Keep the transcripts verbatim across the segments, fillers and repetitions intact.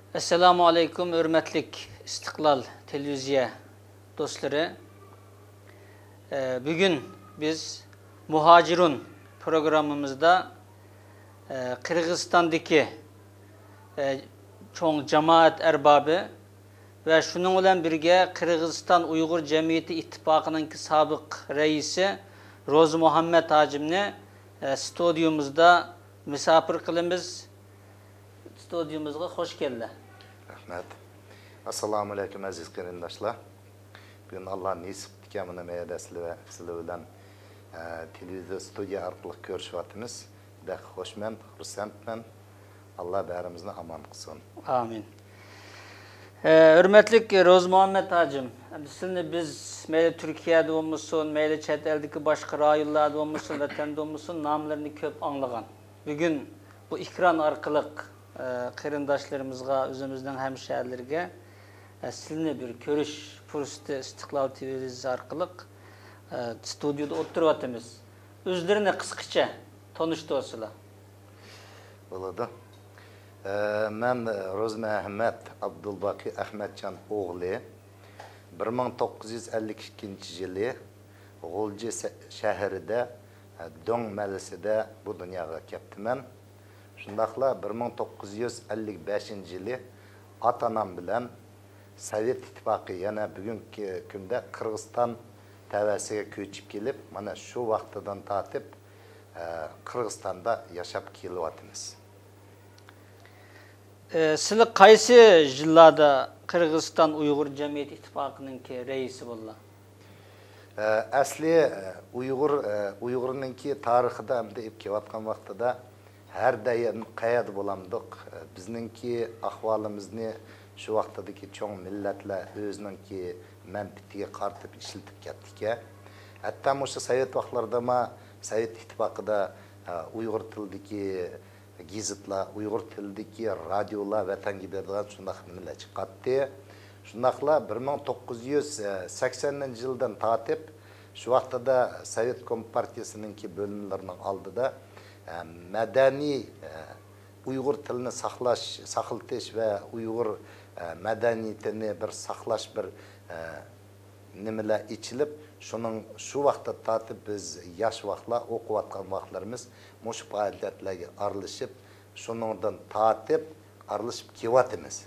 ئەسسالامۇ ئەلەيكۇم، ھۆرمەتلىك ئىستىقلال تېلېۋىزىيە دوستلىرى. ئە، بۈگۈن بىز مۇھاجىرۇن پروگراممىمىزدا، ئە، قىرغىزىستاندىكى، ئە، چوڭ جامائەت ئەربابى ۋە شۇنىڭ بىلەن بىرگە قىرغىزىستان ئۇيغۇر جەمئىيىتى ئىتتىپاقىنىڭكى سابىق رەئىسى روزى مۇھەممەت ھاجىمنى، ئە، ستۇدىيىمىزدا مۇساپىر قىلىمىز. ستۇدىيىمىزغا خوش كەلدى. رەھمەت. ئەسسالامۇ ئەلەيكۇم، ئەزىز قېرىنداشلار. بۈگۈن ئاللا نېسىپ قىلىپتىكەن، مانا مەيەدە سىلەر، سىلەر بىلەن، ئە، تېلېۋىزور ستۇدىيە ئارقىلىق كۆرۈشۈۋاتىمىز. بەك خۇشمەن، خۇرسەنمەن. ئاللا بەرىمىزنى ئامان قىلسۇن. ئامىن. ئە، ھۆرمەتلىك روزى مۇھەممەت ھاجىم، ئەمدى سىلىنى بىز مەيلى تۈركىيەدە بولمىسۇن، مەيلى چەت ئەلدىكى باشقا رايونلاردا بولمىسۇن، ۋەتەندە بولمىسۇن، ناملىرىنى كۆپ ئاڭلىغان. بۈگۈن بۇ ئېكران ئارقىلىق، ئە، قېرىنداشلىرىمىزغا، ئۆزىمىزنىڭ ھەمشەھەرلىرىگە، ئە، سىلىنى بىر كۆرۈش پۇرسىتى ئىستىقلال تېلېۋىزىيىسى ئارقىلىق، ئە، ستۇدىيىدا ئولتۇرۇۋاتىمىز. ئۆزلىرىنى قىسقىچە تونۇشتۇرسىلا. بولىدۇ. ئە، مەن روزى مۇھەممەت ئابدۇلباقى ئەخمەتجان ئوغلى. بىر مىڭ توققۇز يۈز ئەللىك ئىككىنچى يىلى غۇلجا سە-، شەھىرىدە، ئە، دۆڭ مەلىسىدە بۇ دۇنياغا كەپتىمەن. شۇنداقلا بىر مىڭ توققۇز يۈز ئەللىك بەشىنچى يىلى ئاتا-ئانام بىلەن سوۋېت ئىتتىپاقى، يەنى بۈگۈنكى كۈندە قىرغىزىستان تەۋەسىگە كۆچۈپ كېلىپ، مانا شۇ ۋاقتىدىن تارتىپ، ئە، قىرغىزىستاندا ياشاپ كېلىۋاتىمىز. ئە، سىلى قايسى يىللاردا قىرغىزىستان ئۇيغۇر جەمئىيەت ئىتتىپاقىنىڭكى رەئىسى بولدى؟ ئە، ئەسلى، ئە، ئۇيغۇر، ئە، ئۇيغۇرنىڭكى تارىخىدا ئەمدى ئېلىپ كېلىۋاتقان ۋاقتىدا ھەر دەيەم قەيەردە بولامدۇق، ئە، بىزنىڭكى ئەھۋالىمىزنى شۇ ۋاقتىدىكى چوڭ مىللەتلەر ئۆزىنىڭكى مەنپىئىتىگە قارىتىپ ئىشلىتىپ كەتتىكەن. ھەتتا مۇشۇ سوۋېت ۋاقىتلىرىدىمۇ سوۋېت ئىتتىپاقىدا، ئە، ئۇيغۇر تىلىدىكى گېزىتلار، ئۇيغۇر تىلىدىكى رادىيولار ۋەتەنگە بېرىدىغان شۇنداق نېمىلەر چىقاتتى. شۇنداقلا بىر مىڭ توققۇز يۈز سەكسەنىنچى يىلدىن تارتىپ، شۇ ۋاقتىدا سوۋېت كومپارتىيىسىنىڭكى بۆلۈملىرىنىڭ ئالدىدا، ئە، مەدەنىي، ئە، ئۇيغۇر تىلىنى ساقلاش، ساقلىتىش ۋە ئۇيغۇر، ئە، مەدەنىيىتىنى بىر ساقلاش بىر، ئە، نېمىلەر ئېچىلىپ، شۇنىڭ، شۇ ۋاقىتتا تارتىپ بىز ياش ۋاقىتلار ئوقۇۋاتقان ۋاقىتلىرىمىز مۇشۇ پائالىيەتلەرگە ئارىلىشىپ، شۇنىڭدىن تارتىپ ئارىلىشىپ كېلىۋاتىمىز.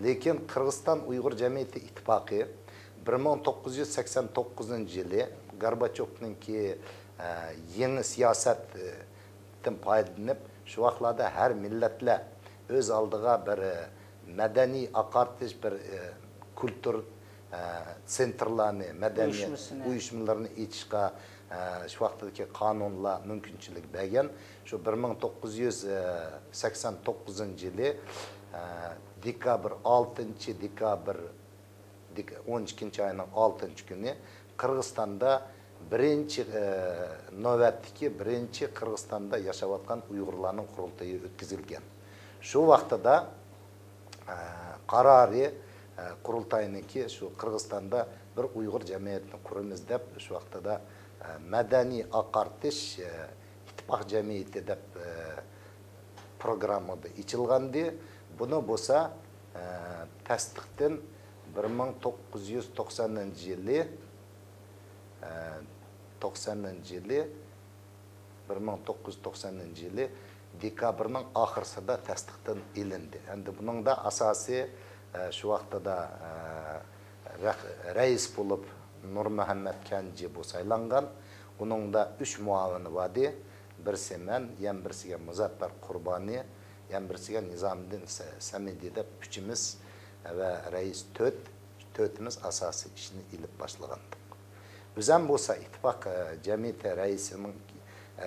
لېكىن قىرغىزىستان ئۇيغۇر جەمئىيىتى ئىتتىپاقى بىر مىڭ توققۇز يۈز سەكسەن توققۇزىنچى يىلى گورباچيوفنىڭكى، ئە، يېڭى سىياسەت، ئە، تىن پايدىلىنىپ، شۇ ۋاقىتلاردا ھەر مىللەتلەر ئۆز ئالدىغا بىر، ئە، مەدەنىي ئاقارتىش، بىر، ئە، كۇلتۇر، ئە، سېنتىرلارنى، مەدەنىيەت ئۇيۇشمىسىنى. ئۇيۇشمىلىرىنى ئېچىشقا، ئە، شۇ ۋاقىتتىكى قانۇنلار مۇمكىنچىلىك بەرگەن. شۇ بىر مىڭ توققۇز يۈز سەكسەن توققۇزىنچى يىلى، ئە، دېكابىر، ئالتىنچى دېكابىر، دېك-، ئون ئىككىنچى ئاينىڭ ئالتىنچى كۈنى قىرغىزىستاندا بىرىنچى، ئە، نۆۋەتتىكى بىرىنچى قىرغىزىستاندا ياشاۋاتقان ئۇيغۇرلارنىڭ قۇرۇلتىيى ئۆتكۈزۈلگەن. شۇ ۋاقتىدا، ئە، قارارى، ئە، قۇرۇلتاينىڭكى شۇ قىرغىزىستاندا بىر ئۇيغۇر جەمئىيىتىنى قۇرىمىز دەپ، شۇ ۋاقتىدا، ئە، مەدەنىي ئاقارتىش، ئە، ئىتتىپاق جەمئىيىتى دەپ، ئە، پروگراممىدا ئېچىلغانىدى. بۇنى بولسا، ئە، تەستىقتىن بىر مىڭ توققۇز يۈز توقسەنىنچى يىلى، ئە، توقسەنىنچى يىلى، بىر مىڭ توققۇز يۈز توقسەنىنچى يىلى دېكابىرنىڭ ئاخىرسىدا تەستىقتىن ئېلىندى. ئەمدى بۇنىڭدا ئاساسىي، ئە، شۇ ۋاقتىدا، ئە، رەخ-، رەئىس بولۇپ نۇرمۇھەممەت كەنجى بۇ سايلانغان. ئۇنىڭدا ئۈچ مۇئاۋىنى بار ئىدى. بىرسى مەن، يەنە بىرسىگە مۇزەپپەر قۇربانى، يەنە بىرسىگە نىزامىدىن سە-، سەمىدى دەپ ئۈچىمىز ۋە رەئىس تۆت، تۆتىمىز ئاساسىي ئىشنى ئېلىپ باشلىغانىدۇق. ئۆزۈم بولسا ئىتتىپاق، ئە، جەمئىيىتى رەئىسىنىڭ،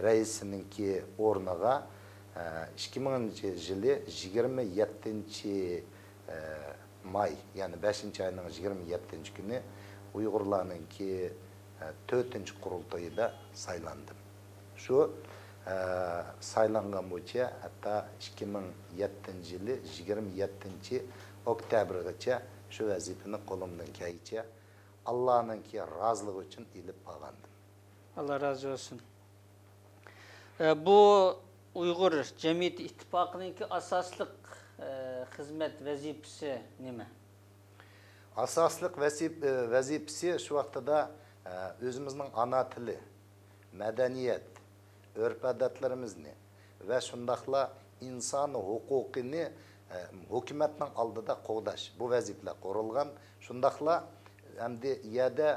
رەئىسىنىڭكى ئورنىغا، ئە، ئىككى مىڭىنچى يىلى يىگىرمە يەتتىنچى، ئە، ماي، يەنى بەشىنچى ئاينىڭ يىگىرمە يەتتىنچى كۈنى ئۇيغۇرلارنىڭكى، ئە، تۆتىنچى قۇرۇلتىيىدا سايلاندىم. شۇ، ئە، سايلانغان بويىچە ھەتتا ئىككى مىڭ يەتتىنچى يىلى يىگىرمە يەتتىنچى ئۆكتەبىرغىچە شۇ ۋەزىپىنى قولۇمدىن كەلگىچە ئاللانىڭكى رازىلىقى ئۈچۈن ئېلىپ بارغانىدىم. ئاللا رازى بولسۇن. ئە، بۇ ئۇيغۇر جەمئىيىتى ئىتتىپاقىنىڭكى ئاساسلىق ئە، خىزمەت ۋەزىپىسى نېمە؟ ئاساسلىق ۋەزىپ- ۋەزىپىسى شۇ ۋاقتىدا، ئە، ئۆزىمىزنىڭ ئانا تىلى، مەدەنىيەت، ئۆرپ-ئادەتلىرىمىزنى ۋە شۇنداقلا ئىنسان ھوقۇقىنى، ئە، ھۆكۈمەتنىڭ ئالدىدا قوغداش، بۇ ۋەزىپىلەر قورۇلغان. شۇنداقلا ئەمدى يەردە،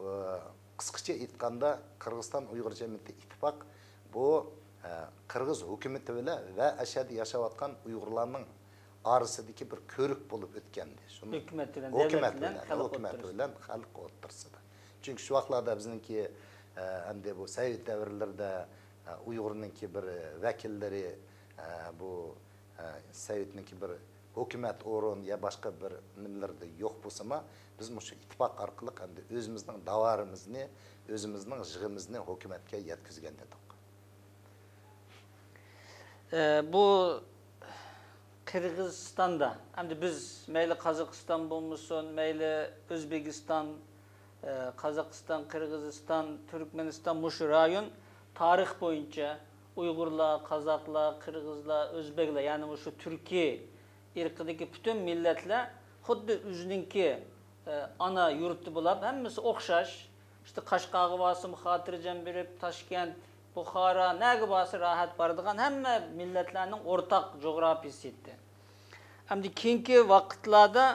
ئە، قىسقىچە ئېيتقاندا، قىرغىزىستان ئۇيغۇر جەمئىيىتى ئىتتىپاق بۇ، ئە، قىرغىز ھۆكۈمىتى بىلەن ۋە ئەشەدە ياشاۋاتقان ئۇيغۇرلارنىڭ ئارىسىدىكى بىر كۆۋرۈك بولۇپ ئۆتكەندى. شۇنى ھۆكۈمەت بىلەن، ھۆكۈمەت دۆلەت بىلەن، بىلەن، خەلق ھۆكۈمەت ئوتتۇرىسىدا. بىلەن خەلق ئوتتۇرىسىدا. چۈنكى شۇ ۋاقىتلاردا بىزنىڭكى، ئە، ئەمدى بۇ سوۋېت دەۋرلىرىدە، ئە، ئۇيغۇرنىڭكى بىر ۋەكىللىرى، ئە، بۇ، ئە، سوۋېتنىڭكى بىر ھۆكۈمەت ئورۇن يا باشقا بىر نېمىلىرىدە يوق بولسىمۇ، بىز مۇشۇ ئىتتىپاق ئارقىلىق ئەمدى ئۆزىمىزنىڭ داۋارىمىزنى، ئۆزىمىزنىڭ يىغىمىزنى ھۆكۈمەتكە يەتكۈزگەن ئىدۇق. ئە، بۇ قىرغىزىستاندا، ئەمدى بىز مەيلى قازاقىستان بولمىسۇن، مەيلى ئۆزبېكىستان، ئە، قازاقىستان، قىرغىزىستان، تۈركمەنىستان، مۇشۇ رايون تارىخ بويىچە ئۇيغۇرلار، قازاقلار، قىرغىزلار، ئۆزبېكلار، يەنى مۇشۇ تۈركىي ئىرقىدىكى پۈتۈن مىللەتلەر خۇددى ئۆزىنىڭكى، ئە، ئانا يۇرتى بولاپ، ھەممىسى ئوخشاش. ئىشتە قەشقەرگە بارسىمۇ خاتىرجەم بېرىپ، تاشكەنت، بۇخارا، نەگە بارسا راھەت بارىدىغان ھەممە مىللەتلەرنىڭ ئورتاق جۇغراپىيىسى ئىدى. ئەمدى كېيىنكى ۋاقىتلاردا،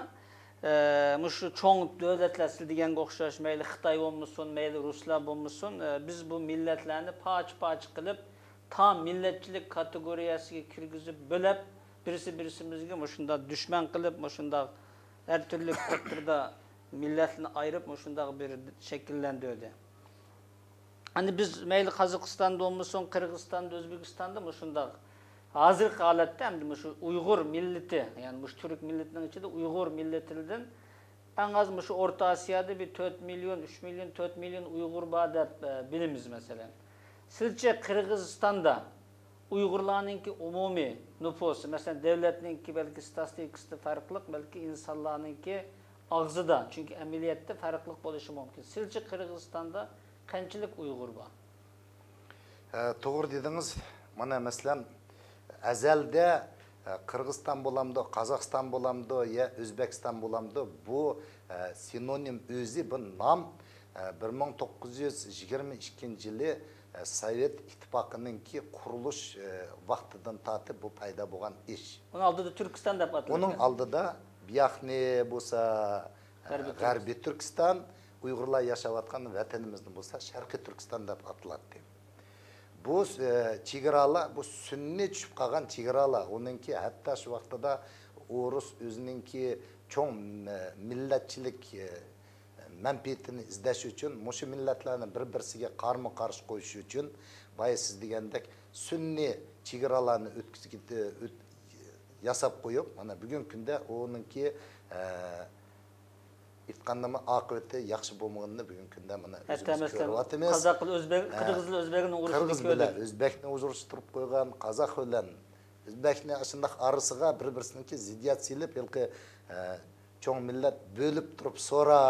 ئە، مۇشۇ چوڭ دۆلەتلەر سىز دېگەنگە ئوخشاش، مەيلى خىتاي بولمىسۇن، مەيلى رۇسلار بولمىسۇن، ئە، بىز بۇ مىللەتلەرنى پارچە-پارچە قىلىپ، تام مىللەتچىلىك كاتېگورىيەسىگە كىرگۈزۈپ بۆلەپ، بىرسى-بىرسىمىزگە مۇشۇنداق دۈشمەن قىلىپ، مۇشۇنداق ھەر تۈرلۈك ئوتتۇرىدا مىللەتنى ئايرىپ، مۇشۇنداق بىر شەكىللەندۈردى. ئەمدى بىز مەيلى قازاقىستاندا بولمىسۇن، قىرغىزىستاندا، ئۆزبېكىستاندا مۇشۇنداق ھازىرقى ھالەتتە ئەمدى مۇشۇ ئۇيغۇر مىللىتى، يەنى مۇشۇ تۈرك مىللىتىنىڭ ئىچىدە ئۇيغۇر مىللىتىدىن ئەڭ ئاز مۇشۇ ئورتا ئاسىيادا بىر تۆت مىليون، ئۈچ مىليون، تۆت مىليون ئۇيغۇر بار دەپ، ئە، بىلىمىز مەسىلەن. سىزچە قىرغىزىستاندا ئۇيغۇرلارنىڭكى ئومۇمىي نوپۇسى، مەسىلەن، دۆلەتنىڭكى بەلكى ستاتىستىكىسىدا پەرقلىق، بەلكى ئىنسانلارنىڭكى ئاغزىدا، چۈنكى ئەمەلىيەتتە پەرقلىق بولۇشى مۇمكىن. سىزچە قىرغىزىستاندا قانچىلىك ئۇيغۇر بار؟ ھە، توغرا دېدىڭىز. مانا، مەسىلەن، ئەزەلدە، ھە، قىرغىزىستان بولامدۇ، قازاقىستان بولامدۇ يا ئۆزبېكىستان بولامدۇ، بۇ، ھە، سىنونىم ئۆزى، بۇ نام، ھە، بىر مىڭ توققۇز يۈز يىگىرمە ئىككىنچى يىلى، ھە، سوۋېت ئىتتىپاقىنىڭكى قۇرۇلۇش، ھە، ۋاقتىدىن تارتىپ بۇ پەيدا بولغان ئىش. ئۇنىڭ ئالدىدا تۈركىستان دەپ ئاتىلىدۇ. ئۇنىڭ ئالدىدا بۇياقنى بولسا، ھە، غەربىي تۈركىستان. غەربىي تۈركىستان، ئۇيغۇرلار ياشاۋاتقان ۋەتىنىمىزنى بولسا شەرقىي تۈركىستان دەپ ئاتىلاتتى. بۇ، ئە، چېگرالار، بۇ سۈنئىي چۈشۈپ قالغان چېگرالار. ئۇنىڭكى ھەتتا شۇ ۋاقتىدا ئورۇس ئۆزىنىڭكى چوڭ، ئە، مىللەتچىلىك، ئە، مەنپەئەتىنى ئىزدەش ئۈچۈن، مۇشۇ مىللەتلەرنى بىر-بىرسىگە قارمۇ-قارشى قويۇش ئۈچۈن، بايا سىز دېگەندەك سۈنئىي چېگرالارنى ئۆتكۈزگە-، ئۆت-، ياساپ قويۇپ، مانا بۈگۈنكى كۈندە ئۇنىڭكى، ئە، ئېيتقاندىمۇ ئاقىۋىتى ياخشى بولمىغىنىنى بۈگۈنكى كۈندە مانا ھەتتا ئۆزىمىز مەسىلەن، كۆرۈۋاتىمىز. قازاق بىلەن ئۆزبەك، ھە. قىرغىز بىلەن ئۆزبەكنىڭ قىرغىز ئۇرۇشىنى بىلەن كۆردۇق. ئۆزبەكنى ئۇرۇشتۇرۇپ قويغان، قازاق بىلەن ئۆزبەكنى ئاشۇنداق ئارىسىغا بىر-بىرسىنىڭكى زىددىيەت سېلىپ، ھېلىقى، ئە، چوڭ مىللەت بۆلۈپ تۇرۇپ سورا،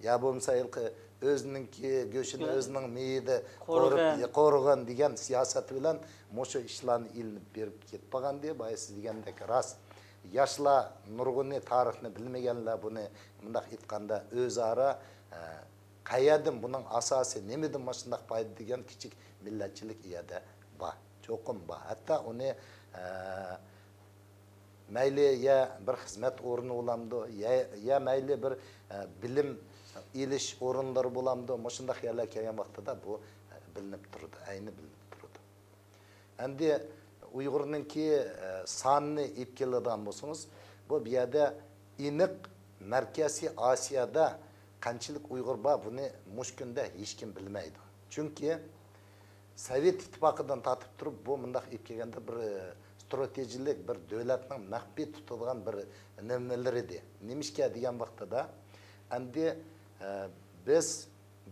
يا بولمىسا ھېلىقى ئۆزىنىڭكى گۆشىنى يا. ئۆزىنىڭ مېيىدە قورۇغىن. قورۇپ، قورۇغىن دېگەن سىياسەت بىلەن مۇشۇ ئىشلارنى ئېلىنىپ بېرىپ كېتىپ قالغانىدى. بايا سىز دېگەندەك راست. ياشلار نۇرغۇنى تارىخنى بىلمىگەنلەر بۇنى مۇنداق ئېيتقاندا ئۆزئارا، ئە، قەيەردىن بۇنىڭ ئاساسى نېمىدىن مۇشۇنداق پايدا دېگەن كىچىك مىللەتچىلىك ئۇ يەردە بار. چوقۇم بار. ھەتتا ئۇنى، ئە، مەيلى يا بىر خىزمەت ئورنى بولامدۇ، يا، يا مەيلى بىر، ئە، بىلىم ئېلىش ئورۇنلىرى بولامدۇ، مۇشۇنداق يەرلەر كەلگەن ۋاقتىدا بۇ، ئە، بىلىنىپ تۇرىدۇ، ئەينى بىلىنىپ تۇرىدۇ. ئەمدى ئۇيغۇرنىڭكى، ئە، سانىنى ئېلىپ كېلىدىغان بولسىڭىز، بۇ، بۇ يەردە ئېنىق مەركەزىي ئاسىيادا قانچىلىك ئۇيغۇر بار، بۇنى مۇشۇ كۈندە ھېچكىم بىلمەيدۇ. چۈنكى سوۋېت ئىتتىپاقىدىن تارتىپ تۇرۇپ، بۇ مۇنداق ئېلىپ كەلگەندە بىر، ئە، ستراتېگىيەلىك، بىر دۆلەتنىڭ مەخپىي تۇتىدىغان بىر نېمىلىرى ئىدى. نېمىشقا دېگەن ۋاقتىدا، ئەمدى، ئە، بىز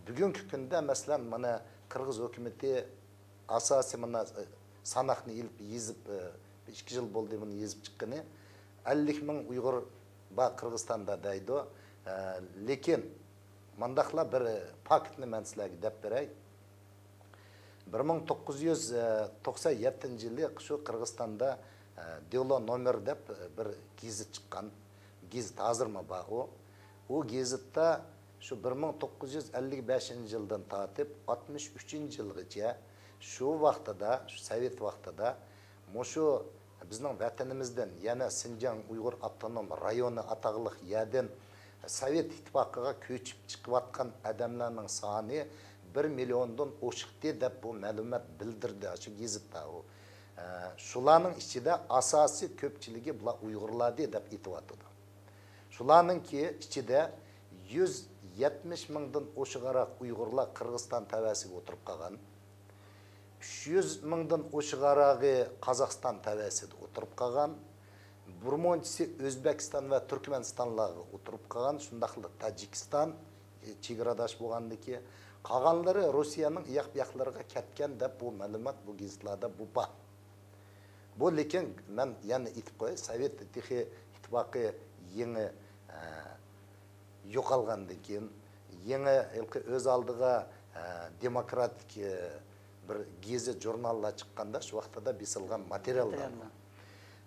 بۈگۈنكى كۈندە، مەسىلەن، مانا قىرغىز ھۆكۈمىتى ئاساسىي مانا، ئە، ساناقنى ئېلىپ يېزىپ، ئە، ئىككى يىل بولدى بۇنى يېزىپ چىققىنى. ئەللىك مىڭ ئۇيغۇر بار قىرغىزىستاندا دەيدۇ. ئە، لېكىن مانداقلا بىر پاكىتنى مەن سىلەرگە دەپ بېرەي. بىر مىڭ توققۇز يۈز توقسان يەتتىنچى يىلى شۇ قىرغىزىستاندا، دېلو نومېر دەپ بىر گېزىت چىققان. گېزىت ھازىرمۇ بار ئۇ. ئۇ گېزىتتا شۇ بىر مىڭ توققۇز يۈز ئەللىك بەشىنچى يىلدىن تارتىپ ئاتمىش ئۈچىنچى يىلغىچە شۇ ۋاقتىدا، شۇ سوۋېت ۋاقتىدا مۇشۇ بىزنىڭ ۋەتىنىمىزدىن، يەنە سىنجاڭ ئۇيغۇر ئاپتونوم رايونى ئاتاغلىق يەردىن سوۋېت ئىتتىپاقىغا كۆچۈپ چىقىۋاتقان ئادەملەرنىڭ سانى بىر مىليوندىن ئوشۇقتى دەپ بۇ مەلۇمات بىلدۈردى شۇ گېزىتتا ئۇ. ئە، شۇلارنىڭ ئىچىدە ئاساسىي كۆپچىلىكى بۇلار ئۇيغۇرلاردى دەپ ئېيتىۋاتىدۇ. شۇلارنىڭكى ئىچىدە يۈز يەتمىش مىڭدىن ئوشۇقراق ئۇيغۇرلار قىرغىزىستان تەۋەسىگە ئولتۇرۇپ قالغان. ئۈچ يۈز مىڭدىن ئوشۇقراقى قازاقىستان تەۋەسىدە ئولتۇرۇپ قالغان. بىر مۇنچىسى ئۆزبېكىستان ۋە تۈركمەنىستانلارغا ئولتۇرۇپ قالغان، شۇنداقلا تاجىكىستان، ئى، چېگراداش بولغاندىكى، قالغانلىرى روسىيەنىڭ ئىياق بۇياقلىرىغا كەتكەن دەپ بۇ مەلۇمات بۇ گېزىتلاردا بۇ بار. بۇ لېكىن مەن يەنە ئېيتىپ قوياي، سوۋېت تېخى ئىتتىپاقى يېڭى، ئە، يوقالغاندىن كېيىن، يېڭى ھېلىقى ئۆز ئالدىغا، ئە، دېموكراتىك، ئە، بىر گېزىت، ژۇرناللار چىققاندا، شۇ ۋاقتىدا بېسىلغان ماتېرىياللار. ماتېرىياللار.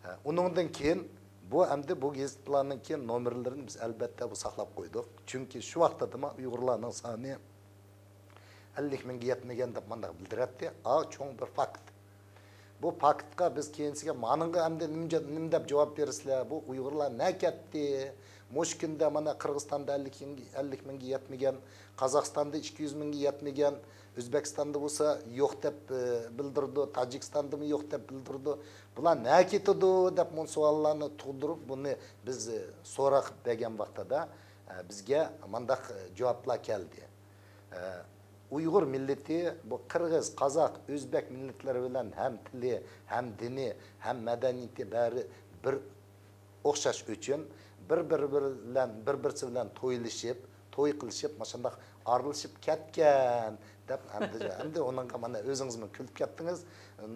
ئە، ئۇنىڭدىن كېيىن بۇ ئەمدى بۇ گېزىتلارنىڭكى نومېرلىرىنى بىز ئەلۋەتتە بۇ ساقلاپ قويدۇق. چۈنكى شۇ ۋاقتىدىمۇ ئۇيغۇرلارنىڭ سانى ئەللىك مىڭگە يەتمىگەن دەپ مانداق بىلدۈرەتتى. ئا، چوڭ بىر فاكت. بۇ پاكىتقا بىز كېيىنسىگە مانىڭغا ئەمدى نېمە، نېمە دەپ جاۋاب بېرىسىلەر؟ بۇ ئۇيغۇرلار نە كەتتى؟ مۇشۇ كۈندە مانا قىرغىزىستاندا ئەللىك، ئەللىك مىڭگە يەتمىگەن، قازاقىستاندا ئىككى يۈز مىڭگە يەتمىگەن، ئۆزبېكىستاندا بولسا يوق دەپ، ئى، بىلدۈرىدۇ، تاجىكىستاندىمۇ يوق دەپ بىلدۈرىدۇ. بۇلار نە كېتىدۇ دەپ مۇنۇ سوئاللارنى تۇغدۇرۇپ، بۇنى بىز، ئى، سوراق بەرگەن ۋاقتىدا، ئە، بىزگە مانداق، ئى، جاۋابلار كەلدى. ئۇيغۇر مىللىتى بۇ قىرغىز، قازاق، ئۆزبەك مىللەتلىرى بىلەن ھەم تىلى، ھەم دىنى، ھەم مەدەنىيىتى بەرى بىر ئوخشاش ئۈچۈن بىر-بىرى بىلەن، بىر-بىرسى بىلەن تويلىشىپ، توي قىلىشىپ، مۇشۇنداق ئارىلىشىپ كەتكەن دەپ ئەمدى، ئەمدى ئۇنىڭغا مانا ئۆزىڭىزمۇ كۈلۈپ كەتتىڭىز.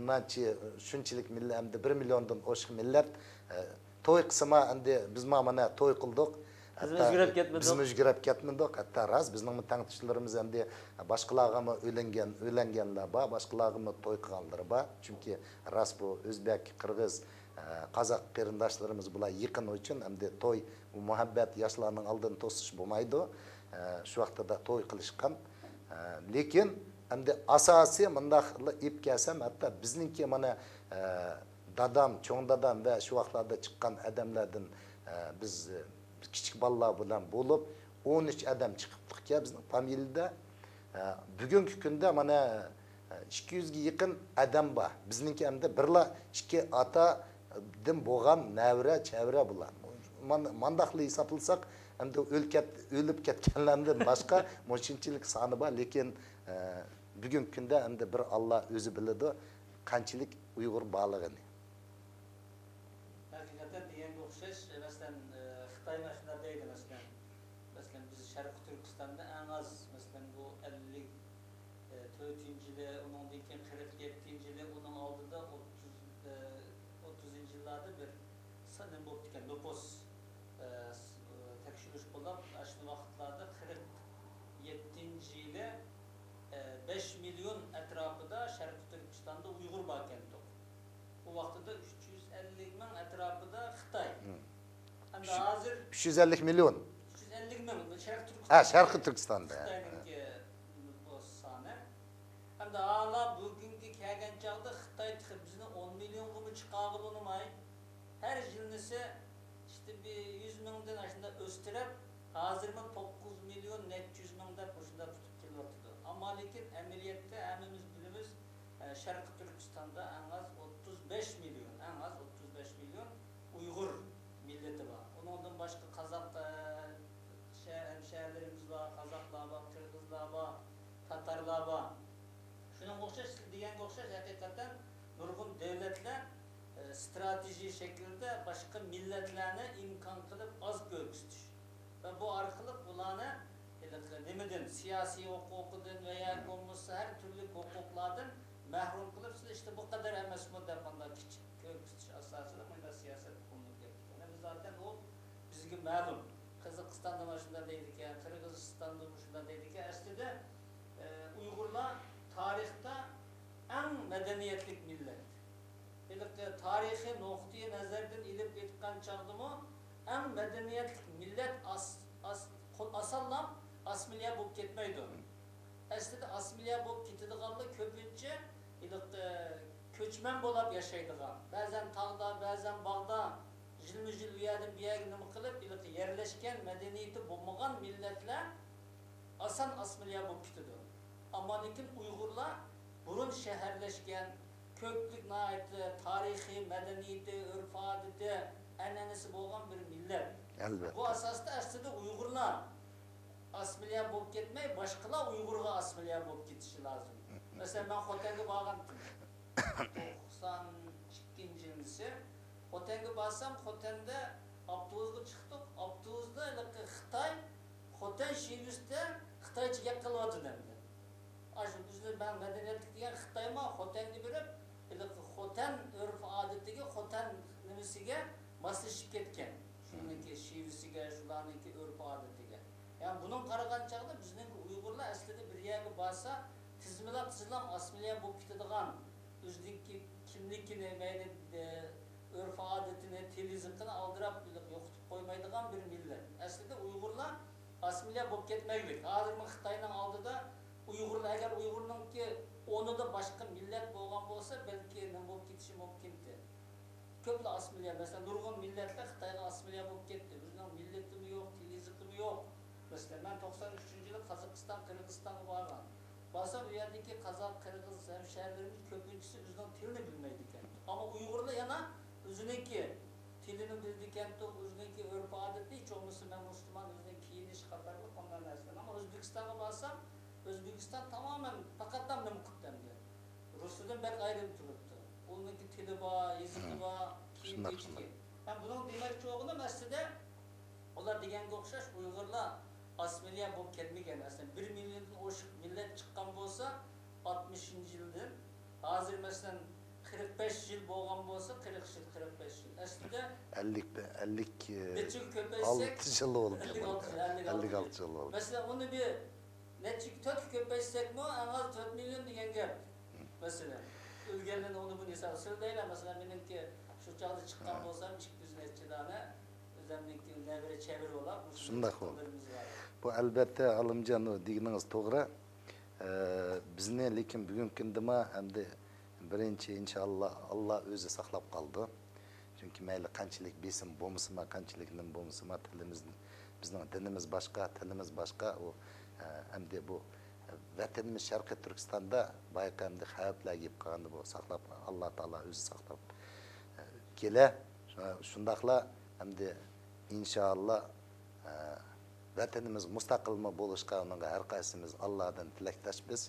مانچە، شۇنچىلىك مىللەت، ئەمدى بىر مىليوندىن ئوشۇق مىللەت، ئە، توي قىلسىما، ئەمدى بىزما مانا توي قىلدۇق. بىزمۇ ھەتتا ئۆزگىرەپ كەتمىدۇق. بىزمۇ ئۆزگىرەپ كەتمىدۇق. ھەتتا راست بىزنىڭمۇ تەڭتۇشلىرىمىز ئەمدى باشقىلارغىمۇ ئۆيلەنگەن، ئۆيلەنگەنلەر بار، باشقىلارغىمۇ توي قىلغانلىرى بار. چۈنكى راست بۇ ئۆزبەك، قىرغىز، ئە، قازاق قېرىنداشلىرىمىز بۇلار يېقىن ئۈچۈن ئەمدى توي، بۇ مۇھەببەت ياشلارنىڭ ئالدىنى توسۇش بولمايدۇ. ئە، شۇ ۋاقتىدا توي قىلىشقان. ئە، لېكىن ئەمدى ئاساسىي مۇنداقلا ئېلىپ كەلسەم، ھەتتا بىزنىڭكى مانا، ئە، دادام، چوڭ دادام ۋە شۇ ۋاقىتلاردا چىققان ئادەملەردىن، ئە، بىز، ئە، كىچىك بالىلار بىلەن بولۇپ، ئون ئۈچ ئادەم چىقىپتۇقكەن بىزنىڭ فامىلىدە. ئە، بۈگۈنكى كۈندە مانا، ئە، ئىككى يۈزگە يېقىن ئادەم بار. بىزنىڭكى ئەمدى بىرلا ئىككى ئاتادىن بولغان نەۋرە، چەۋرە بۇلار. مان-، مانداقلا ھېسابلىساق، ئەمدى ئۆل كەت-، ئۆلۈپ كەتكەنلەردىن باشقا مۇشۇنچىلىك سانى بار. لېكىن، ئە، بۈگۈنكى كۈندە ئەمدى بىر ئاللا ئۆزى بىلىدۇ، قانچىلىك ئۇيغۇر بارلىقىنى. ھەقىقەتەن دېگەنگە ئوخشاش، مەسىلەن، ئى، خىتاي مانا شۇنداق دەيدۇ، مەسىلەن، مەسىلەن، بىز شەرقىي تۈركىستاندا ئەڭ ئاز، مەسىلەن، بۇ ئەللىك تۆتىنچى يىلى، ئۇنىڭدىن كېيىن قىرىق يەتتىنچى يىلى، ئۇنىڭ ئالدىدا ئوتتۇز، ئى، ئوتتۇزىنچى يىللاردا بىر سان نېمە بوپتىكەن، نوپۇس، ئى، س-، ئى، تەكشۈرۈش بولۇپ، ئاشۇ ۋاقىتلاردا قىرىق يەتتىنچى يىلى، ئى، بەش مىليون ئەتراپىدا شەرقىي تۈركىستاندا ئۇيغۇر باركەنتۇق. ئۇ ۋاقتىدا ئۈچ يۈز ئەللىك مىڭ ئەتراپىدا خىتاي. مم. ئەمدى ئۈچ، ھازىر ئۈچ يۈز ئەللىك مىليون. ئۈچ يۈز ئەللىك مىڭ، بۇ شەرقىي تۈركىستان. ھە، شەرقىي تۈركىستاندا. خىتاينىڭكى نوپۇس سانى. ئەمدى ھالا بۈگۈنگە كەلگەن چاغدا خىتاي تېخى بىزنى ئون مىليونغىمۇ چىقارغىلى ئۇنىماي، ھەر يىلنىسى ئىشتە بىر يۈز مىڭدىن ئاشۇنداق ئۆستۈرۈپ، ھازىرمۇ توققۇز مىليون نەچچە يۈز مىڭ دەپ مۇشۇنداق تۇتۇپ كېلىۋاتىدۇ. ئەمما لېكىن ئەمەلىيەتتە ھەممىمىز بىلىمىز، ئە، شەرقىي تۈركىستاندا ئەڭ ئاز ئوتتۇز بەش مىليون، ئەڭ ئاز ئوتتۇز بەش مىليون ئۇيغۇر مىللىتى بار. ئۇنىڭدىن باشقا قازاق، ئە، شەھەر، ھەمشەھەرلىرىمىز بار، قازاقلار بار، قىرغىزلار بار، تاتارلار بار. شۇنىڭغا ئوخشاش، سىز دېگەنگە ئوخشاش، ھەقىقەتەن نۇرغۇن دۆلەتلەر، ئە، ئىستراتېژىيە شەكلىدە باشقا مىللەتلەرنى ئىمكان قىلىپ ئاز كۆرسىتىش ۋە بۇ ئارقىلىق بۇلارنى ھېلىقى نېمىدىن، سىياسىي ھوقۇقىدىن ۋە يا بولمىسا ھەر تۈرلۈك ھوقۇقلاردىن مەھرۇم قىلىپ، سىلەر ئىشتە بۇ قەدەر ئەمەسمۇ دەپ مۇنداق كىچىك كۆرسىتىش ئاساسىدا مۇنداق سىياسەت قوللىنىپ كەپتىكەن. بۇ زاتەن ئۇ بىزگە مەلۇم. قازاقىستاندا مانا شۇنداق دەيدىكەن، قىرغىزىستاندا مۇشۇنداق دەيدىكەن. ئەسلىدە، ئە، ئۇيغۇرلار تارىختا ئەڭ مەدەنىيەتلىك مىللەت. ھېلىقى تارىخىي نۇقتىئى نەزەردىن ئېلىپ ئېيتقان چاغدىمۇ، ئەڭ مەدەنىيەتلىك مىللەت ئاس-، ئاس-، قول-، ئاسانلا ئاسسىمىليە بولۇپ كەتمەيدۇ. ئەسلىدە ئاسسىمىليە بولۇپ كېتىدىغانلار كۆپىنچە ھېلىقى كۆچمەن بولاپ ياشايدىغان، بەزەن تاغدا، بەزەن باغدا، يىلمۇ يىل ئۇ يەردىن بۇ يەرگە نېمە قىلىپ، ھېلىقى يەرلەشكەن مەدەنىيىتى بولمىغان مىللەتلەر ئاسان ئاسسىمىليە بولۇپ كېتىدۇ. ئەمما لېكىن ئۇيغۇرلار بۇرۇن شەھەرلەشكەن، كۆپلۈك ناھايىتى تارىخىي، مەدەنىيىتى، ئۆرپ-ئادىتى، ئەنئەنىسى بولغان بىر مىللەت. ئەلۋەتتە. بۇ ئاساستا ئەسلىدە ئۇيغۇرلار ئاسسىمىليە بولۇپ كەتمەي، باشقىلار ئۇيغۇرغا ئاسسىمىليە بولۇپ كېتىشى لازىم. مەسىلەن، مەن خوتەنگە بارغانتىم. توقسان ئىككىنچى يىلىسى خوتەنگە بارسام، خوتەندە ئاپتوبۇسقا چىقتۇق. ئاپتوبۇستا ھېلىقى خىتاي خوتەن شىۋىسىدە خىتايچە گەپ قىلىۋاتىدۇ ئەمدى. ئاشۇ بىزنى مەن مەدەنىيەتلىك دېگەن خىتايما خوتەنگە بېرىپ، ھېلىقى خوتەن ئۆرپ-ئادىتىگە، خوتەن نېمىسىگە ماسلىشىپ كەتكەن. شۇنىڭكى شىۋىسىگە، شۇلارنىڭكى ئۆرپ-ئادىتىگە. يەنى بۇنىڭغا قارىغان چاغدا بىزنىڭكى ئۇيغۇرلار ئەسلىدە بىر يەرگە بارسا، تىزمىلاپ، تىزمىلاپ ئاسسىمىليە بولۇپ كېتىدىغان، ئۆزىنىڭكى كىملىكىنى، مەيلى، ئۆرپ-ئادىتىنى، تىل-يېزىقىنى ئالدىراپ يوقىتىپ قويمايدىغان بىر مىللەت. ئەسلىدە ئۇيغۇرلار ئاسسىمىليە بولۇپ كەتمەيلىك. ھازىرمۇ خىتاينىڭ ئالدىدا ئۇيغۇرلار، ئەگەر ئۇيغۇرنىڭكى ئونىدا باشقا مىللەت بولغان بولسا، بەلكى نېمە بولۇپ كېتىشى مۇمكىنتى. كۆپلا ئاسسىمىليە، مەسىلەن، نۇرغۇن مىللەتلەر خىتايغا ئاسسىمىليە بولۇپ كەتتى. ئۆزىنىڭ مىللىتىمۇ يوق، تىل-يېزىقىمۇ يوق. مەسىلەن، مەن توقسان ئۈچىنچى يىلى قازاقىستان، قىرغىزىستانغا بارغان. بارسام، ئۇ يەردىكى قازاق، قىرغىز ھەمشەھەرلىرىمىز كۆپىنچىسى ئۆزىنىڭ تىلىنى بىلمەيدىكەن. ئەمما ئۇيغۇرلار يەنە ئۆزىنىڭكى تىلىنى بىلىدىكەنتۇق، ئۆزىنىڭكى ئۆرپ-ئادىتىنى، ھېچ بولمىسا مەن مۇسۇلمان، ئۆزىنىڭ كىيىنىش قاتارلىق ئانداق نەرسىلەرنى. ئەمما ئۆزبېكىستانغا بارسام، ئۆزبېكىستان تامامەن پەقەتلا نېمە قىپتۇ ئەمدى. رۇسىدىن بەك ئايرىلىپ تۇرۇپتۇ. ئۇنىڭكى تىلى بار، يېزىقى بار، كىيىم-كېچىكى. مەن بۇنىڭ دېمەكچى بولغىنىم ئەسلىدە، ئۇلار دېگەنگە ئوخشاش ئۇيغۇرلار ئاسسىمىليە بولۇپ كەتمىگەن. ئەسلىدە بىر مىليوندىن ئوشۇق مىللەت چىققان بولسا، ئاتمىشىنچى يىلدىن ھازىر، مەسىلەن، قىرىق بەش يىل بولغان بولسا، قىرىق يىل، قىرىق بەش يىل. ئەسلىدە ئەللىك، ئەللىك، نەچچىگە كۆپەيتسەك، ئەللىك ئالتە يىل بولدى. ئەللىك ئالتە يىل، ئەللىك ئالتە يىل. مەسىلەن، ئۇنى بىر نەچچىگە تۆتكە كۆپەيتسەكمۇ، ئەڭ ئاز تۆت مىليون دېگەن گەپ. مەسىلەن، ئۆلگەنلەرنى ئۇنى بۇنى ھېسابقا سېلىپ دەيلى. مەسىلەن، مېنىڭكى شۇ چاغدا چىققان بولسام، ئىككى يۈز نەچچە دانە ئۆزۈمنىڭكى نەۋرە چەۋرە بولاپ، مۇشۇنداق، مۇشۇنداق قىلغىنىمىز بار. بۇ، ئەلۋەتتە، ئالىمجان، دېگىنىڭىز توغرا. ئە، بىزنى، لېكىن، بۈگۈنكى كۈندىمۇ ئەمدى بىرىنچى، ئىنشائاللا، ئاللا ئۆزى ساقلاپ قالىدۇ. چۈنكى مەيلى قانچىلىك بېسىم بولمىسىمۇ، قانچىلىك نېمە بولمىسىمۇ، تىلىمىز، بىزنىڭ دىنىمىز باشقا، تىلىمىز باشقا. ئۇ، ئە، ئەمدى بۇ ۋەتىنىمىز شەرقىي تۈركىستاندا بايىقى ئەمدى خەۋپلەرگە يېپ قالغاندا، بۇ ساقلاپ، ئاللا تائالا ئۆزى ساقلاپ، ئە، كېلە. شۇ-، شۇنداقلا ئەمدى ئىنشائاللا، ئە، ۋەتىنىمىز مۇستەقىلمۇ بولۇشقا، ئۇنىڭغا ھەر قايسىمىز ئاللادىن تىلەكداشمىز.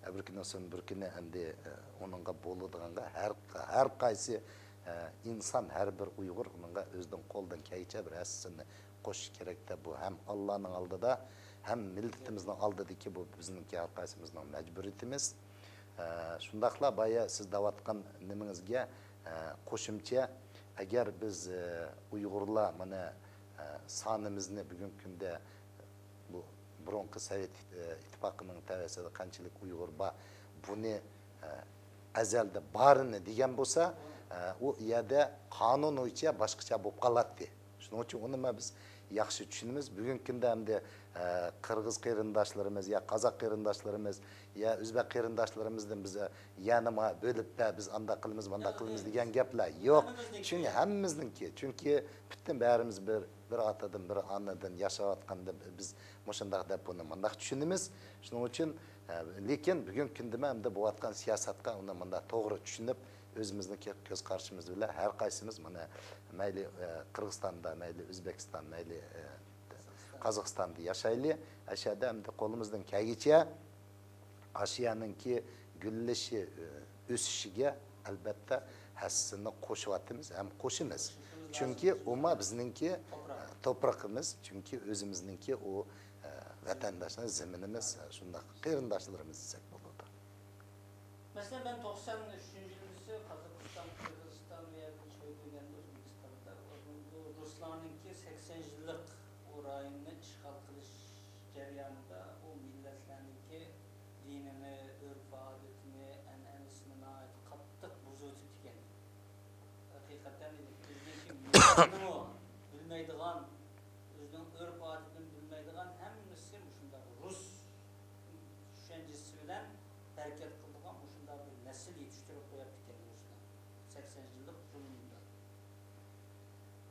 ئە، بىر كۈنى سۆڭ بىر كۈنى ئەمدى، ئە، ئۇنىڭغا بولىدىغانغا ھەر، ھەر قايسى، ئە، ئىنسان، ھەر بىر ئۇيغۇر ئۇنىڭغا ئۆزىدىن قولىدىن كەلگىچە بىر ھەسسىسىنى قوشۇش كېرەك دەپ، بۇ ھەم ئاللانىڭ ئالدىدا، ھەم مىللىتىمىزنىڭ ئالدىدىكى بۇ بىزنىڭكى ھەر قايسىمىزنىڭ مەجبۇرىيىتىمىز. ئە، شۇنداقلا بايا سىز دەۋاتقان نېمىڭىزگە، ئە، قوشۇمچە، ئەگەر بىز، ئە، ئۇيغۇرلار مانا، ئە، سانىمىزنى بۈگۈنكى كۈندە بۇ بۇرۇنقى سوۋېت ئىت-، ئىتتىپاقىنىڭ تەۋەسىدە قانچىلىك ئۇيغۇر بار، بۇنى، ئە، ئەزەلدە بارىنى دېگەن بولسا، ئە، ئۇ يەردە قانۇن بويىچە باشقىچە بولۇپ قالاتتى. شۇنىڭ ئۈچۈن ئۇنى مانا بىز ياخشى چۈشىنىمىز. بۈگۈنكى كۈندە ئەمدى، ئە، قىرغىز قېرىنداشلىرىمىز يا قازاق قېرىنداشلىرىمىز يا ئۆزبەك قېرىنداشلىرىمىزدىن بىز، ئە، يەنە ما بۆلۈپ بە، بىز ئانداق قىلىمىز، مانداق قىلىمىز دېگەن گەپلەر يوق. چۈنكى ھەممىمىزنىڭكى، چۈنكى پۈتۈن بارىمىز بىر، بىر ئاتىدىن، بىر ئانىدىن ياشاۋاتقاندا بىز مۇشۇنداق دەپ بۇنى مۇنداق چۈشىنىمىز. شۇنىڭ ئۈچۈن، ئە، لېكىن بۈگۈنكى كۈندىمۇ ئەمدى بولۇۋاتقان سىياسەتكە ئۇنى مۇنداق توغرا چۈشىنىپ، ئۆزىمىزنىڭكى كۆز قارىشىمىز بىلەن ھەر قايسىمىز مانا مەيلى، ئە، قىرغىزىستاندا، مەيلى ئۆزبېكىستان، مەيلى، ئە، قازاقىستاندا ياشايلى. ئەشەدە ئەمدى قولىمىزدىن كەلگىچە ئاشىيانىڭكى گۈللىشى، ئۆسۈشىگە ئەلۋەتتە ھەسسىسىنى قوشۇۋاتىمىز ھەم قوشىمىز. چۈنكى ئۇما بىزنىڭكى توپراقىمىز، چۈنكى ئۆزىمىزنىڭكى ئۇ، ۋەتەنداشلار، زېمىنىمىز، شۇنداق قېرىنداشلىرىمىز دېسەك بولىدۇ. مەسىلەن، مەن توقسان ئۈچىنچى يىلىسى قازاقىستان، قىرغىزىستان، بۇ يەردىن چىقىپ كەلگەندە ئۆزبېكىستاندا، بۇ رۇسلارنىڭكى سەكسەن يىللىق ئۇ رايوننى ئىشغال قىلىش جەريانىدا ئۇ مىللەتلەرنىڭكى دىنىنى، ئۆرپ-ئادىتىنى، ئەنئەنىسىنى ناھايىتى قاتتىق بۇزۇۋېتىپتىكەن. تىلىنىمۇ بىلمەيدىغان، ئۆزىنىڭ ئۆرپ-ئادىتىنى بىلمەيدىغان ھەممىسى مۇشۇنداق رۇس چۈشەنچىسى بىلەن ھەرىكەت قىلىدىغان مۇشۇنداق بىر نەسىل يېتىشتۈرۈپ قويۇپتىكەن رۇسلار. سەكسەن يىللىق زۇلۇمدا.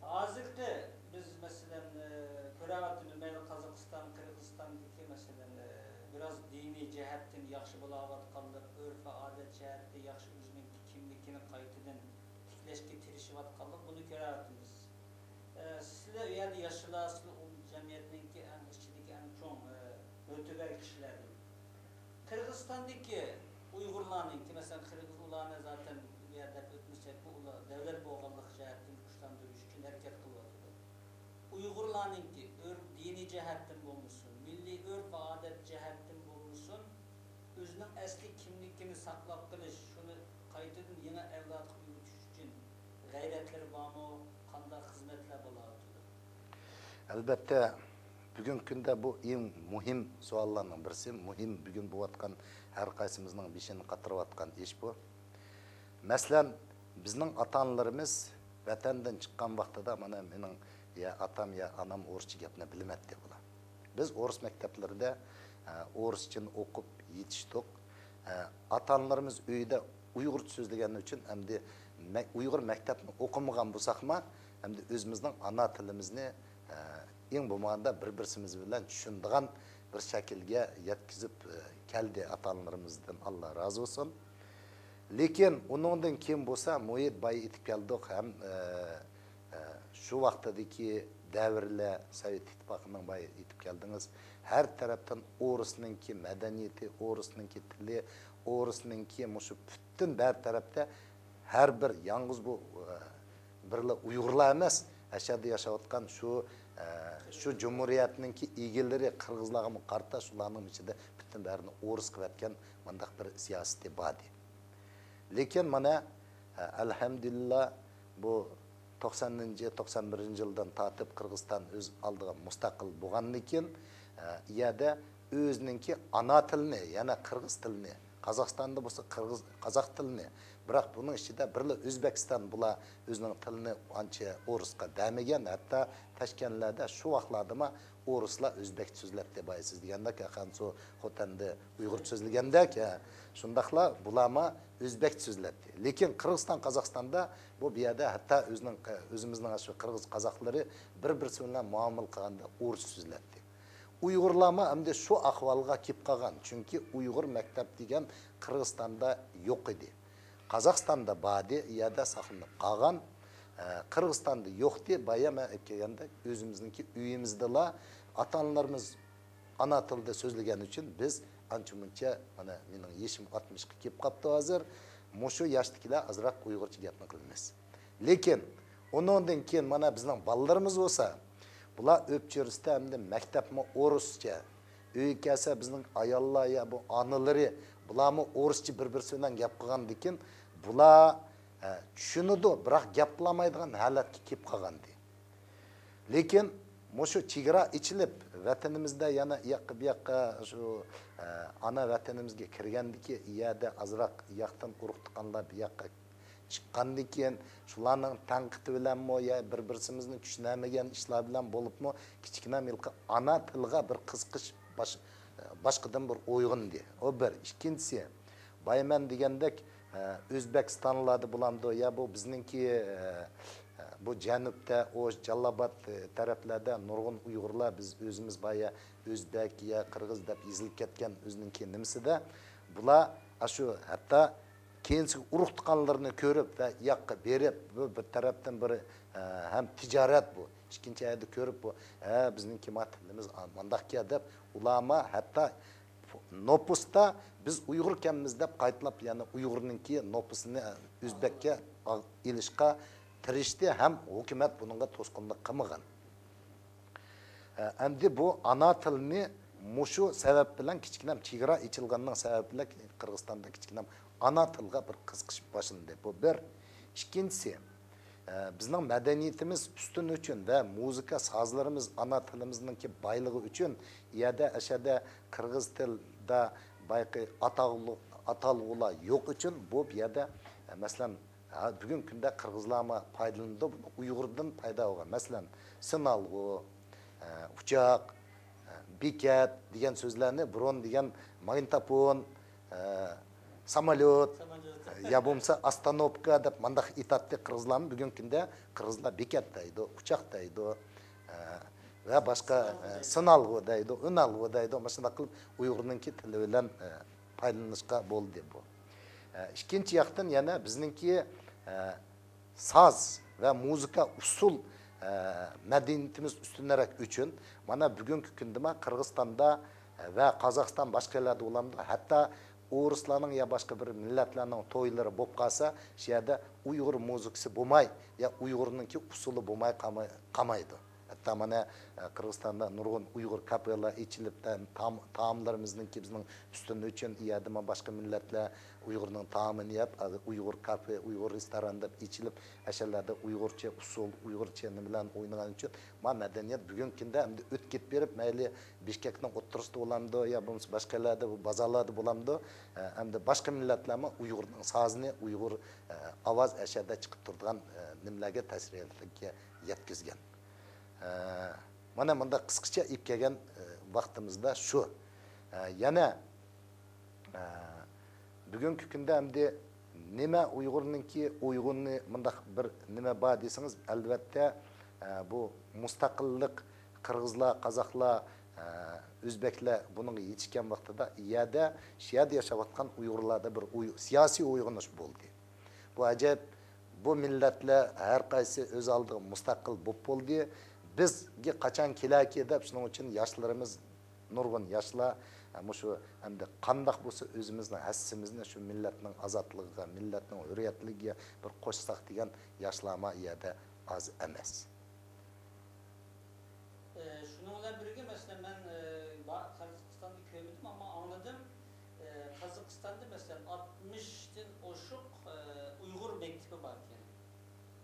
ھازىرقى بىز، مەسىلەن، ئى، كۆرۈۋاتىمىز، مەيلى قازاقىستان، قىرغىزىستاندىكى، مەسىلەن، ئى، بىراز دىنىي جەھەتتىن ياخشى بولاۋاتقانلىق، ئۆرپ-ئادەت جەھەتتە ياخشى ئۆزىنىڭ كىملىكىنى قايتىدىن تىكلەشكە تىرىشىۋاتقانلىق، بۇنى كۆرۈۋاتىمىز. ئە، سىلەر ئۇ يەردە ياشىلا، سىلەر ئۇ جەمئىيەتنىڭكى ئەڭ ئىچىدىكى ئەڭ چوڭ، ئە، مۆتىبەر كىشىلەردىن. قىرغىزىستاندىكى ئۇيغۇرلارنىڭكى، مەسىلەن، قىرغىز ئۇلارنى زاتەن بۇ يەردە ئۆتمىسەك، بۇ ئۇلار دۆلەت بولغانلىق جەھەتتىن كۈچلەندۈرۈش ئۈچۈن ھەرىكەت قىلىۋاتىدۇ. ئۇيغۇرلارنىڭكى ئۆر-، دىنىي جەھەتتىن بولمىسۇن، مىللىي ئۆرپ-ئادەت جەھەتتىن بولمىسۇن، ئۆزىنىڭ ئەسلى كىملىكىنى ساقلاپ قېلىش، شۇنى قايتىدىن يېڭى ئەۋلادقا ئۆگىتىش ئۈچۈن غەيرەتلىرى بارمۇ؟ قانداق خىزمەتلەر بولۇۋاتىدۇ؟ ئەلۋەتتە، بۈگۈنكى كۈندە بۇ ئەڭ مۇھىم سوئاللارنىڭ بىرسى، مۇھىم بۈگۈن بولۇۋاتقان، ھەر قايسىمىزنىڭ بېشىنى قاتۇرۇۋاتقان ئىش بۇ. مەسىلەن، بىزنىڭ ئاتا-ئانىلىرىمىز ۋەتەندىن چىققان ۋاقتىدا، مانا، مېنىڭ يا ئاتام، يا ئانام ئورۇسچە گەپنى بىلمەتتى بۇلار. بىز ئورۇس مەكتەپلىرىدە، ئە، ئورۇسچىنى ئوقۇپ يېتىشتۇق. ئە، ئاتا-ئانىلىرىمىز ئۆيدە ئۇيغۇرچە سۆزلىگەنلىكى ئۈچۈن، ئەمدى مە-، ئۇيغۇر مەكتەپنى ئوقۇمىغان بولساقمۇ، ئەمدى ئۆزىمىزنىڭ ئانا تىلىمىزنى، ئە، ئەڭ بولمىغاندا بىر-بىرسىمىز بىلەن چۈشىنىدىغان بىر شەكىلگە يەتكۈزۈپ، ئە، كەلدى ئاتا-ئانىلىرىمىزدىن، ئاللا رازى بولسۇن. لېكىن ئۇنىڭدىن كېيىن بولسا، مۇھىت بايا ئېيتىپ كەلدۇق ھەم، ئە، ئە، شۇ ۋاقتىدىكى دەۋرلەر، سوۋېت ئىتتىپاقىنىڭ، بايا ئېيتىپ كەلدىڭىز، ھەر تەرەپتىن ئورۇسنىڭكى مەدەنىيىتى، ئورۇسنىڭكى تىلى، ئورۇسنىڭكى مۇشۇ پۈتۈن بەر تەرەپتە ھەر بىر، يالغۇز بۇ، ئە، بىرلا ئۇيغۇرلار ئەمەس، ئەشەدە ياشاۋاتقان شۇ، ئە، شۇ جۇمھۇرىيەتنىڭكى ئىگىلىرى قىرغىزلارغىمۇ قارىتا، شۇلارنىڭ ئىچىدە پۈتۈن بەرىنى ئورۇس قىلىۋەتكەن مۇنداق بىر سىياسىتى بار ئىدى. لېكىن مانا، ئە، ئەلھەمدۇلىللا، بۇ توقسانىنچى، توقسان بىرىنچى يىلدىن تارتىپ قىرغىزىستان ئۆز ئالدىغا مۇستەقىل بولغاندىن كېيىن، ئە، يەردە ئۆزىنىڭكى ئانا تىلىنى، يەنى قىرغىز تىلىنى، قازاقىستاندا بولسا قىرغىز، قازاق تىلىنى، بىراق بۇنىڭ ئىچىدە بىرلا ئۆزبېكىستان، بۇلار ئۆزىنىڭ تىلىنى ئانچە ئورۇسقا بەرمىگەن، ھەتتا تاشكەنتلەردە شۇ ۋاقىتلاردىمۇ ئورۇسلار ئۆزبەكچە سۆزلەپتۇ، بايا سىز دېگەندەك، خەنزۇ، خوتەندە ئۇيغۇرچە سۆزلىگەندەك، ھە، شۇنداقلا بۇلارمۇ ئۆزبەكچە سۆزلەپتۇ. لېكىن قىرغىزىستان، قازاقىستاندا بۇ، بۇ يەردە ھەتتا ئۆزىنىڭ، ئۆزىمىزنىڭ شۇ قىرغىز قازاقلىرى بىر-بىرسى بىلەن مۇئامىلە قىلغاندا ئورۇسچە سۆزلەپتۇ. ئۇيغۇرلارمۇ ئەمدى شۇ ئەھۋالغا كېلىپ قالغان، چۈنكى ئۇيغۇر مەكتەپ دېگەن قىرغىزىستاندا يوق ئىدى. قازاقىستاندا بار ئىدى، ئۇ يەردە ساقلىنىپ قالغان. ئە، قىرغىزىستاندا يوق ئىدى، بايا مەن ئېيتىپ كەلگەندەك، ئۆزىمىزنىڭكى ئۆيىمىزدىلا ئاتا-ئانىلىرىمىز ئانا تىلىدا سۆزلىگەن ئۈچۈن بىز ئانچە-مۇنچە، مانا، مېنىڭ يېشىم ئاتمىشقا كېلىپ قاپتۇ ھازىر. مۇشۇ ياشتىكىلەر ئازراق ئۇيغۇرچە گەپنى قىلىمىز. لېكىن ئۇنىڭدىن كېيىن، مانا، بىزنىڭ بالىلىرىمىز بولسا، بۇلار ئۆپچۈرىسىدە ئەمدى مەكتەپمۇ ئورۇسچە، ئۆيگە كەلسە بىزنىڭ ئاياللار يا بۇ ئانىلىرى، بۇلارمۇ ئورۇسچە بىر-بىرسى بىلەن گەپ قىلغاندىكىن، بۇلار، ئە، چۈشىنىدۇ، بىراق گەپ قىلالمايدىغان ھالەتكە كېلىپ قالغانىدى. لېكىن مۇشۇ چېگرا ئېچىلىپ، ۋەتىنىمىزدە يەنە ئۇياققا، بۇياققا، شۇ، ئە، ئانا ۋەتىنىمىزگە كىرگەندىكى يەردە ئازراق ياقتىن ئۇرۇق-تۇغقانلار بۇياققا چىققاندىن كېيىن، شۇلارنىڭ تەنقىدى بىلەنمۇ يا بىر-بىرسىمىزنى چۈشىنەلمىگەن ئىشلار بىلەن بولۇپمۇ، كىچىككىنە ھېلىقى ئانا تىلغا بىر قىزىقىش باش-، باشقىدىن بىر ئويغىندى. ئۇ بىر. ئىككىنچىسى، بايا مەن دېگەندەك، ئە، ئۆزبېكىستانلاردا بولامدۇ يا بۇ بىزنىڭكى، ئە، بۇ جەنۇبتا، ئوش، جالالئاباد، ئە، تەرەپلەردە نۇرغۇن ئۇيغۇرلار، بىز ئۆزىمىز بايا ئۆزبېك يا قىرغىز دەپ يېزىلىپ كەتكەن ئۆزىنىڭكى نېمىسىدە، بۇلار ئاشۇ ھەتتا كېيىنچىسىگە ئۇرۇق-تۇغقانلىرىنى كۆرۈپ ۋە ياققا بېرىپ، بۇ بىر تەرەپتىن بىر، ئە، ھەم تىجارەت بۇ. ئىككىنچى يەردە كۆرۈپ بۇ، ھە، بىزنىڭكى ما تىلىمىز مانداقكەن دەپ، ئۇلارمۇ ھەتتا نوپۇستا بىز ئۇيغۇركەنمىز دەپ قايتىلاپ، يەنە ئۇيغۇرنىڭكى نوپۇسىنى ئۆزبەككە ئېلىشقا تىرىشتى ھەم ھۆكۈمەت بۇنىڭغا توسقۇنلۇق قىلمىغان. ئەمدى بۇ ئانا تىلنى مۇشۇ سەۋەب بىلەن، كىچىككىنە چېگرا ئېچىلغاننىڭ سەۋەبى بىلەن قىرغىزىستاندا كىچىككىنە ئانا تىلغا بىر قىزىقىش باشلىدى. بۇ بىر. ئىككىنچىسى، بىزنىڭ مەدەنىيىتىمىز ئۈستۈن ئۈچۈن ۋە مۇزىكا سازلىرىمىز ئانا تىلىمىزنىڭكى بايلىقى ئۈچۈن يەردە ئەشەدە قىرغىز تىلدا بايقى ئاتالغۇ-، ئاتالغۇلار يوق ئۈچۈن بۇ يەردە، مەسىلەن، ھە، بۈگۈنكى كۈندە قىرغىزلارمۇ پايدىلىنىدۇ، بۇ ئۇيغۇردىن پايدا بولغان. مەسىلەن، سىنالغۇ، ئە، ئۇچاق، ئە، بېكەت دېگەن سۆزلەرنى بۇرۇن دېگەن ماگنىتوفون، ئە، ساموليوت، ساموليوت. ئە، يا بولمىسا ئاستانوپكا دەپ مانداق ئېيتاتتى قىرغىزلارمۇ. بۈگۈنكى كۈندە قىرغىزلار بېكەت دەيدۇ، ئۇچاق دەيدۇ، ئە، ۋە باشقا، ئە، سىنالغۇ دەيدۇ، ئۈنئالغۇ دەيدۇ. مۇشۇنداق قىلىپ ئۇيغۇرنىڭكى تىلى بىلەن، ئە، پايدىلىنىشقا بولدى بۇ. ئە، ئىككىنچى ياقتىن يەنە بىزنىڭكى، ئە، ساز ۋە مۇزىكا ئۇسسۇل، ئە، مەدەنىيىتىمىز ئۈستۈنرەك ئۈچۈن مانا بۈگۈنكى كۈندىمۇ قىرغىزىستاندا، ئە، ۋە قازاقىستان باشقا يەرلەردە بولامدۇ، ھەتتا ئورۇسلارنىڭ يا باشقا بىر مىللەتلەرنىڭ تويلىرى بولۇپ قالسا، شۇ يەردە ئۇيغۇر مۇزىكىسى بولماي يا ئۇيغۇرنىڭكى ئۇسسۇلى بولماي قالماي-، قالمايدۇ. ھەتتا مانا، ئە، قىرغىزىستاندا نۇرغۇن ئۇيغۇر كافېلار ئېچىلىپ، تام-، تائاملىرىمىزنىڭكى بىزنىڭ ئۈستۈنلۈكى ئۈچۈن، ئۇ يەردىمۇ باشقا مىللەتلەر ئۇيغۇرنىڭ تائامىنى يەپ، ھازىر ئۇيغۇر كافې، ئۇيغۇر رېستوران دەپ ئېچىلىپ، ئەشەلەردە ئۇيغۇرچە ئۇسسۇل، ئۇيغۇرچە نېمىلەرنى ئوينىغان ئۈچۈن، ما مەدەنىيەت بۈگۈنكى كۈندە ئەمدى ئۆتۈپ كېتىپ بېرىپ، مەيلى بىشكەكنىڭ ئوتتۇرىسىدا بولامدۇ، يا بولمىسا باشقا يەرلەردە، بۇ بازارلاردا بولامدۇ، ئە، ئەمدى باشقا مىللەتلەرمۇ ئۇيغۇرنىڭ سازىنى، ئۇيغۇر، ئە، ئاۋاز ئەشەدە چىقىپ تۇرىدىغان، ئە، نېمىلەرگە، تەسىرگە يەتكۈزگەن. ئە، مانا مۇنداق قىسقىچە ئېلىپ كەلگەن، ئە، ۋاقتىمىزدا شۇ. ئە، يەنە، ئە، بۈگۈنكى كۈندە ئەمدى نېمە ئۇيغۇرنىڭكى، ئۇيغۇرنى مۇنداق بىر نېمە بار دېسىڭىز، ئەلۋەتتە، ئە، بۇ مۇستەقىللىق، قىرغىزلار، قازاقلار، ئە، ئۆزبەكلەر بۇنىڭغا يېتىشكەن ۋاقتىدا يەردە، شۇ يەردە ياشاۋاتقان ئۇيغۇرلاردا بىر ئوي-، سىياسىي ئويغىنىش بولدى. بۇ ئەجەب، بۇ مىللەتلەر ھەر قايسى ئۆز ئالدىغا مۇستەقىل بولۇپ بولدى. بىزگە قاچان كېلەركى دەپ، شۇنىڭ ئۈچۈن ياشلىرىمىز، نۇرغۇن ياشلار، ئە، مۇشۇ ئەمدى قانداق بولسا ئۆزىمىزنىڭ ھەسسىمىزنى شۇ مىللەتنىڭ ئازادلىقىغا، مىللەتنىڭ ھۆرىيەتلىكىگە بىر قوشساق دېگەن ياشلارمۇ ئۇ يەردە ئاز ئەمەس. ئە، شۇنىڭ بىلەن بىرگە، مەسىلەن، مەن، ئە، با-، قازاقىستاندا كۆرمىدىم، ئەمما ئاڭلىدىم. ئە، قازاقىستاندا، مەسىلەن، ئاتمىشتىن ئوشۇق، ئە، ئۇيغۇر مەكتىپى بار ئىكەن.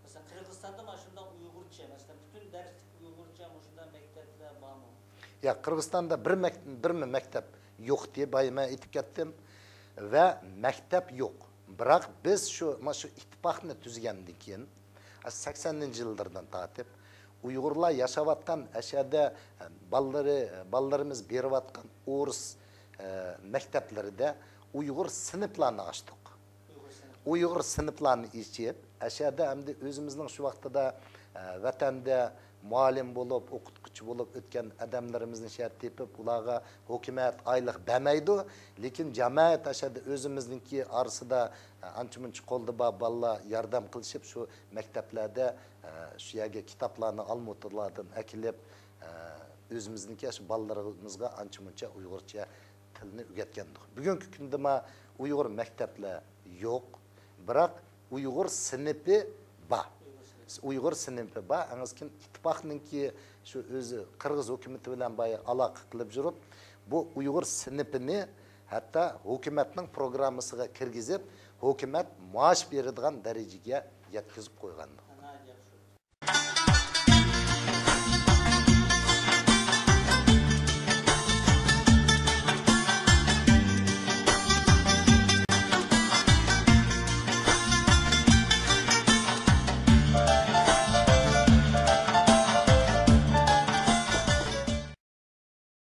مەسىلەن، قىرغىزىستاندا مانا شۇنداق ئۇيغۇرچە، مەسىلەن، پۈتۈن دەرسلىك ئۇيغۇرچە مۇشۇنداق مەكتەپلەر بارمۇ؟ ياق، قىرغىزىستاندا بىر مەك-، بىرمۇ مەكتەپ يوق دېيىپ، بايا مەن ئېيتىپ كەتتىم. ۋە مەكتەپ يوق. بىراق بىز شۇ، مانا شۇ ئىتتىپاقنى تۈزگەندىن كېيىن، سەكسەنىنچى يىللاردىن تارتىپ ئۇيغۇرلار ياشاۋاتقان ئەشەدە بالىلىرى، بالىلىرىمىز بېرىۋاتقان ئورۇس، ئە، مەكتەپلىرىدە ئۇيغۇر سىنىپلارنى ئاچتۇق. ئۇيغۇر سىنىپلارنى ئېچىپ، ئەشەدە ئەمدى ئۆزىمىزنىڭ شۇ ۋاقتىدا، ئە، ۋەتەندە مۇئەللىم بولۇپ، ئوقۇتقۇچى بولۇپ ئۆتكەن ئادەملىرىمىزنى شۇ يەردە تېپىپ، ئۇلارغا ھۆكۈمەت ئايلىق بەرمەيدۇ. لېكىن جامائەت ئەشەدە ئۆزىمىزنىڭكى ئارىسىدا، ئە، ئانچە-مۇنچە قولدا بار بالىلار ياردەم قىلىشىپ، شۇ مەكتەپلەردە، ئە، شۇ يەرگە كىتابلارنى ئالمۇتىلاردىن ئەكېلىپ، ئە، ئۆزىمىزنىڭكى شۇ بالىلىرىمىزغا ئانچە-مۇنچە ئۇيغۇرچە تىلنى ئۆگەتكەن. بۈگۈنكى كۈندىمۇ ئۇيغۇر مەكتەپلەر يوق، بىراق ئۇيغۇر سىنىپى بار. ئۇيغۇر سىنىپى بار. ئەڭ ئىتتىپاقنىڭكى شۇ ئۆزى قىرغىز ھۆكۈمىتى بىلەن بايا ئالاقە قىلىپ يۈرۈپ، بۇ ئۇيغۇر سىنىپىنى ھەتتا ھۆكۈمەتنىڭ پروگراممىسىغا كىرگۈزۈپ، ھۆكۈمەت مائاش بېرىدىغان دەرىجىگە يەتكۈزۈپ قويغان.